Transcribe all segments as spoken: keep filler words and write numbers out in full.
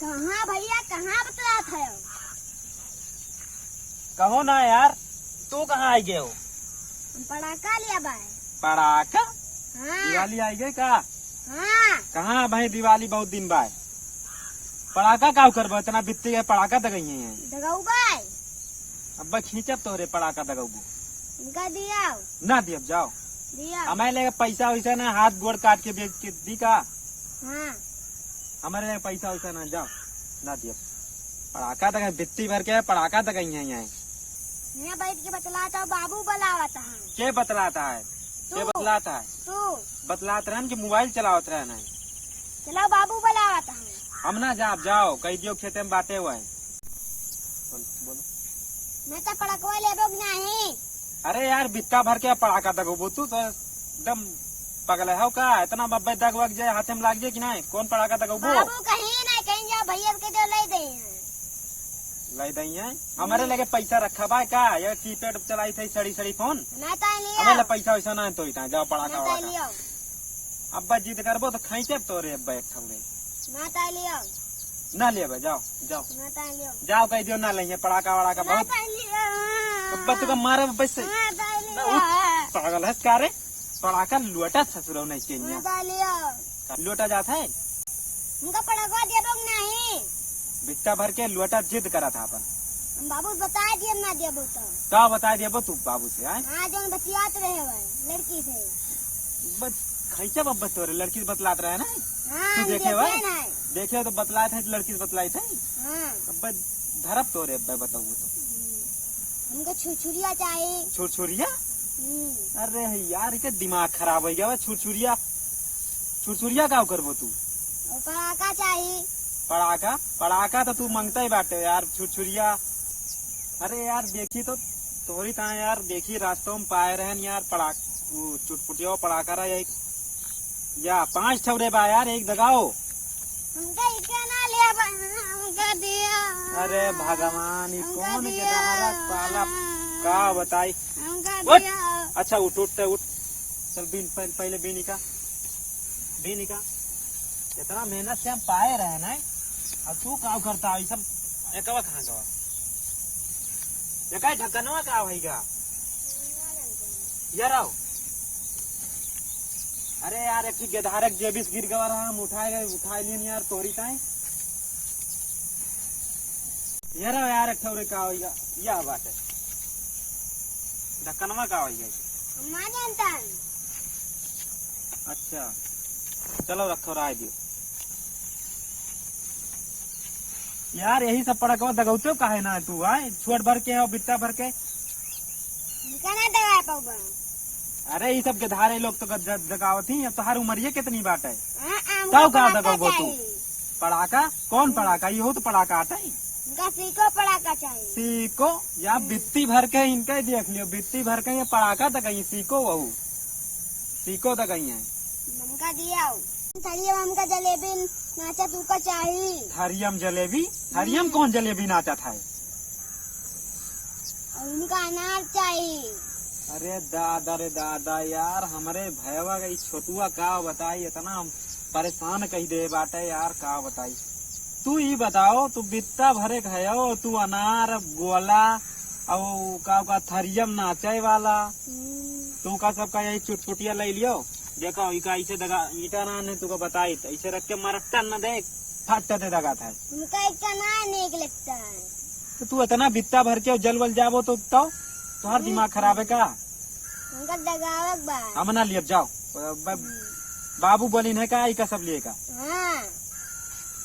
कहाँ भैया, कहाँ बतलात है? कहो ना यार, तू कहाँ आई गयो? हम पड़ाका लिया बाय। पड़ाका? हाँ। दिवाली आई गई का? हाँ। कहाँ भाई दिवाली, बहुत दिन बाय। पड़ाका का करबो, इतना बित्ती है, पड़ाका दगई है। दगऊ बाय। अब्बा खींचब तोहरे पड़ाका दगउबू। इनका दियाओ। ना दियब, जाओ। दियाओ। हमारे लगे पैसा वैसा ना, हाथ गोड़ काट के बेच के दी का? हाँ। हमारे लगे पैसा वैसा ना, जाओ। ना दियब। पड़ाका दगई, बित्ती भर के पड़ाका दगई है यहाँ। यहाँ बैठ के बतलाता हूँ, बाबू बुलावत है। के बतलाता है? के तू। बतलाता है? तू। बतलात रहन कि मोबाइल चलावत रहन है? चलाओ, बाबू बुलावत है। हम ना जाब, जाओ, कह दियो खेते में बाटे हुए हैं। बोल, बोलो। मैं तो पड़कवा लेबो कि नहीं? अरे यार, बित्ता भर के पड़ाका दगोबो तू तो एकदम पगल है का? इतना बब्बे दग वग जाए, हाथे में लाग जाए कि नहीं? कौन पड़ाका दगोबो? बाबू कहीं नहीं, कहीं जाओ, भैया के जो ले दे हैं। ले दई है। हमारे लगे पैसा रखा बा का? ये कीपैड चलाई थे, सड़ी सड़ी फोन। मैं तो लियो। हमारे लगे पैसा वैसा ना है तो इतना, जाओ पड़ाका मैं तो वड़ाका। लियो। अब्बा जिद करबो तो खैंचब तोरे अब्बा एक ठौरे। मैं तो लियो। ना लेबे, जाओ, जाओ। मैं तो लियो। जाओ कह दियो ना लइहे पड़ाका वड़ाका मैं बहुत। तो लियो। अब्बा तुका मारे अब्बा से। मैं तो ना, लियो। उठ, पागल है का रे? पड़ाका लोटा ससुरौ नहीं के मैं यहाँ। तो लियो। लोटा जात है? हमका पड़ाका देबो कि नहीं? बित्ता भर के लोटा जिद करत है अपन। हम बाबू बताए दिए, हम ना देबो तो। का बताए देबो तू बाबू से, आय? हाँ, जौन बतियात रहे हुए लड़की से। बस खैचा बब्बा तोरे लड़की से बतलात रहे ना? हाँ, तू हम देखे देखे हुए? ना है। देखे हो तो बतलात है, लड़की से बतलाइत है? हाँ। अब बस धरब तोरे, अब बताऊँ तो। हम्म। हमको छुरछुरिया चाही। छुरछुरिया? हम्म। अरे यार, इके दिमाग खराब होइ गवा बा, छुरछुरिया। छुरछुरिया का करबो तू? वो पड़ाका चाही। पड़ाका? पड़ाका तो तू मंगता ही बाटे यार, छुरछुरिया। अरे यार, देखी तो तोहरी कहाँ यार, देखी रास्तों में पाए रहन यार, पड़ाक-, वो चुटपुटिया पड़ाका रहा यही। या पाँच ठौरे बा यार, एक दगाओ। हमका इके ना लिया बा, हमका दिया। अरे भगवान, ई हमका कौन के दिया। दहाड़ा साला का बताई? हमका उठ। दिया। अच्छा, उठ, उठ, उठ। चल, बीन, पहले, पहले बीन इका। बीन इका। इतना मेहनत से हम पाए रहे ना, अब तू का करता है? ई सब एकवा कहाँ गवा? एका ढक्कनवा का होइगा? यार आओ। अरे यार, एक ठे गेधारक जेबिस गिर गवा रहा, हम उठाए गए, उठाए लिहन यार, तोहरी ताई। यार आओ यार, एक ठौरे का होइगा? या बात है। ढक्कनवा का होइगा? हम ना जानता है। अच्छा, चलो रखो, रहा दियो। यार, यही सब पड़कवा दगौते काहे ना तू, आय? छोट भर के हो, बित्ता भर के। इनका ना दगा पाऊबा। अरे, ई सब गेधारे लोग तो ग-, ज-, दगावत ही। अब तोहार उमरिये कितनी बाटे? हाँ, हमको तब का पड़ाका दगौबो तू? चाहिए। पड़ाका? कौन पड़ाका? इहो तो पड़ाका आटे। इनका सीको पड़ाका चाहिए। सीको? या हम्म। बित्ती भर के इनका ही देख लियो, बित्ती भर के ये पड़ाका दगई, सीको वहू। सीको दगई है। हमका दिया हो। थरिया में हमका जलेबी नाचा तू का चाही। थरिया में जलेबी? थरिया में हम्म। कौन जलेबी नाचत है? और उनका अनार चाही। अरे दादा रे दादा यार, हमरे भयवा का ई छोटुआ का बताई, इतना हम परेशान कही दे बाटे यार, का बताई। तू ई बताओ, तू बित्ता भरे खायो, तू अनार, गोला, और का, का थरियम नाचे वाला, हम्म। तू का सबका यही चुटपुटिया ले लियो। देखो, इका ऐसे दगा, ईटा ना ने तुका बताई, तो ऐसे रख के मरट्टा न दे, फट दे दगा था। उनका इतना नीक लगता है। तो तू इतना बित्ता भर के जल वल जाबो तो, तो तोहार हम्म। दिमाग खराब है का? उनका दगावक बा। हम ना लियब, जाओ। ब-, हम्म। बाबू बोलिन है का, इका सब लिए का? हाँ।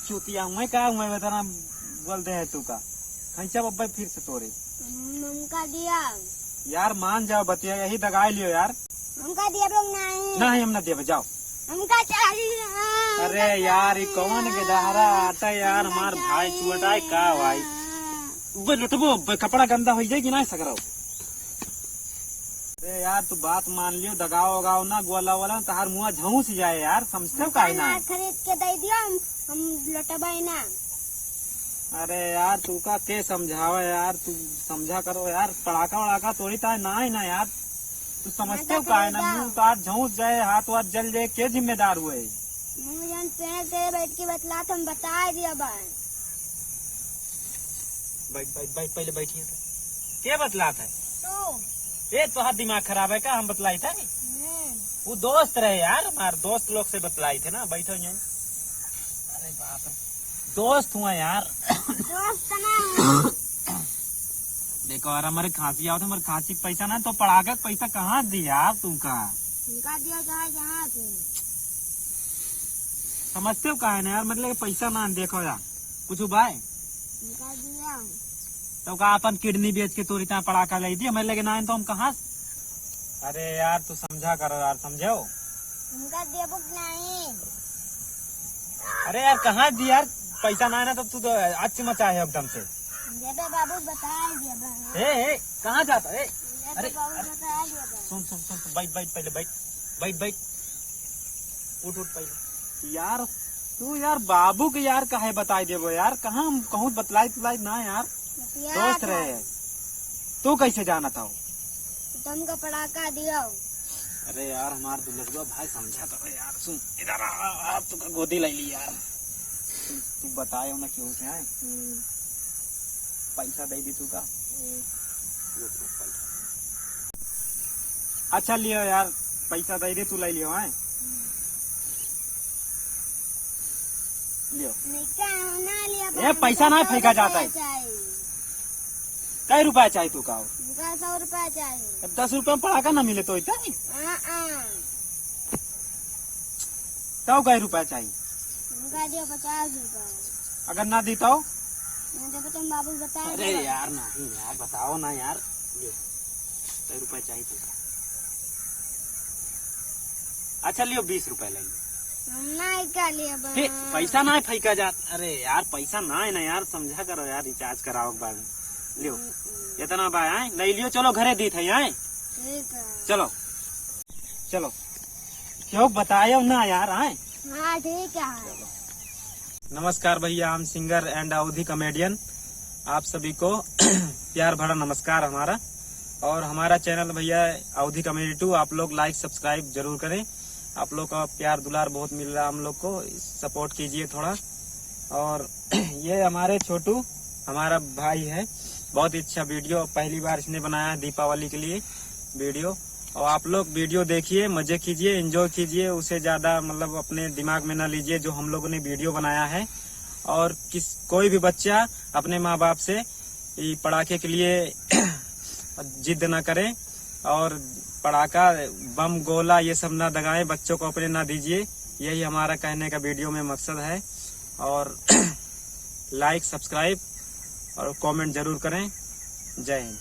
चूतिया हुए का, हुए इतना बोल दे है तू का। खैचा बब्बे फिर से तोरे। हम्म, हमका दिया। यार मान जाओ बतिया, यही दगाई लियो यार। हमका दिया लोग नहीं। नहीं, हम ना देबे, जाओ। हमका चाहिए, हमका अरे यार, ई चाहिए। कौन के दहाड़ा आता यार, हमका हमार भाई चाहिए। चुअटाए का भाई? बे लुटबो, बे कपड़ा गंदा हो जाए कि नहीं सकराओ? अरे यार, तू बात मान लियो, दगाओ उगाओ ना, गोला वाला, तहार मुआ झौंस जाए यार, समझते हो काहे ना? ना खरीद के दे दियो, हम, हम लुटबे ना। अरे यार, तू का के समझावे यार, तू समझा करो यार, पड़ाका वड़ाका तोड़ी ताए ना ही ना यार, तू समझते हो काहे ना? मुंह तो आज झौंस जाए, हाथ वाथ जल जाए, के जिम्मेदार हुए? मुंह जन पेड़ के बैठ के बतला, तो हम बताए दिया बा। बैठ, बैठ, बैठ, पहले बैठिए तो। के बतलात है? तू। ए, तोहार दिमाग खराब है का? हम बतलाई थे? हम्म। वो दोस्त रहे यार, हमार दोस्त लोग से बतलाई थे ना। बैठो यहीं। अरे बाप रे, दोस्त हुआ यार। दोस्त ना है। देखो यार, हमारे खांसी आवत है, हमारे खांसी के पैसा ना, तो पड़ाका के पैसा कहाँ दी यार तुमका? उनका दिया चाहे जहाँ से। समझते हो कहाँ है ना यार, मतलब पैसा ना, देखो यार, कुछ उपाय? उनका दिया। तो का अपन किडनी बेच के तोरी ता पड़ाका लाई दी, हमें लगे ना है तो हम कहाँ से? अरे यार, तू समझा करो यार, समझो। उनका देबो कि नहीं? अरे यार, कहाँ दी यार, पैसा ना है ना तो तू तो अच्छी मचा है एकदम से। देबे बाबू, बता देबे। ए, ए, कहाँ जाता है? देबे अरे, बाबू, अरे, बता देबे। सुन, सुन, सुन, सुन, बैठ, बैठ, पहले बैठ, बैठ, बैठ, उठ, उठ पहले। यार, तू यार बाबू के यार काहे बताई देबो यार, कहाँ हम कहूँ बतलाई तुलाई ना यार। बतिया दोस्त था। रहे। तू कैसे जानत हो? तुमका पड़ाका दियो। अरे यार, हमार दुलरुआ भाई समझा तो यार, सुन, इधर आ, आ, आ, तुका गोदी ले ली यार। तू, तू बताए हो ना क्यों से आए? हम्म। पैसा दे दी तू का? हम्म। लो, लो, पैसा। अच्छा लियो यार, पैसा दे दे, तू ले लियो, हैं? लियो। नहीं, का ना लिया, ए, पैसा ना फेंका जाता है। चाहिए। कै रुपया चाहिए तू का? हमका सौ रुपया चाहिए। अब दस रुपया में पड़ाका ना मिले तो इतना नहीं। हाँ, हाँ। तब कै रुपया चाहिए? हमका दियो पचास रुपया। अगर ना दी तो? नहीं देबे तो हम बाबू बता अरे देबे। यार, नहीं यार, बताओ ना यार। लियो, कै रुपया चाहिए तुमका? अच्छा लियो, बीस रुपया ले लियो। हम नहीं का लिए बा। फिर पैसा ना है, फेंका जात। अरे यार, पैसा ना है ना यार, समझा करो यार, रिचार्ज कराओ के बाद। लियो, हम्म, हम्म। इतना बा, आए? ले लियो, चलो घरे दी थे, आए? ठीक है। चलो, चलो। क्यों बतायो ना यार, आए? हाँ, ठीक है। नमस्कार भैया, हम सिंगर एंड अवधी कॉमेडियन, आप सभी को प्यार भरा नमस्कार हमारा। और हमारा चैनल भैया अवधी कॉमेडी टू, आप लोग लाइक सब्सक्राइब जरूर करें। आप लोग का प्यार दुलार बहुत मिल रहा हम लोग को, सपोर्ट कीजिए थोड़ा। और ये हमारे छोटू, हमारा भाई है, बहुत ही अच्छा वीडियो, पहली बार इसने बनाया है दीपावली के लिए वीडियो। और आप लोग वीडियो देखिए, मजे कीजिए, एंजॉय कीजिए, उसे ज़्यादा मतलब अपने दिमाग में ना लीजिए जो हम लोगों ने वीडियो बनाया है। और किस, कोई भी बच्चा अपने माँ बाप से ई पड़ाके के लिए जिद ना करें और पड़ाका, बम, गोला ये सब ना दगाएं, बच्चों को अपने ना दीजिए। यही हमारा कहने का वीडियो में मकसद है। और लाइक, सब्सक्राइब और कमेंट जरूर करें। जय हिंद।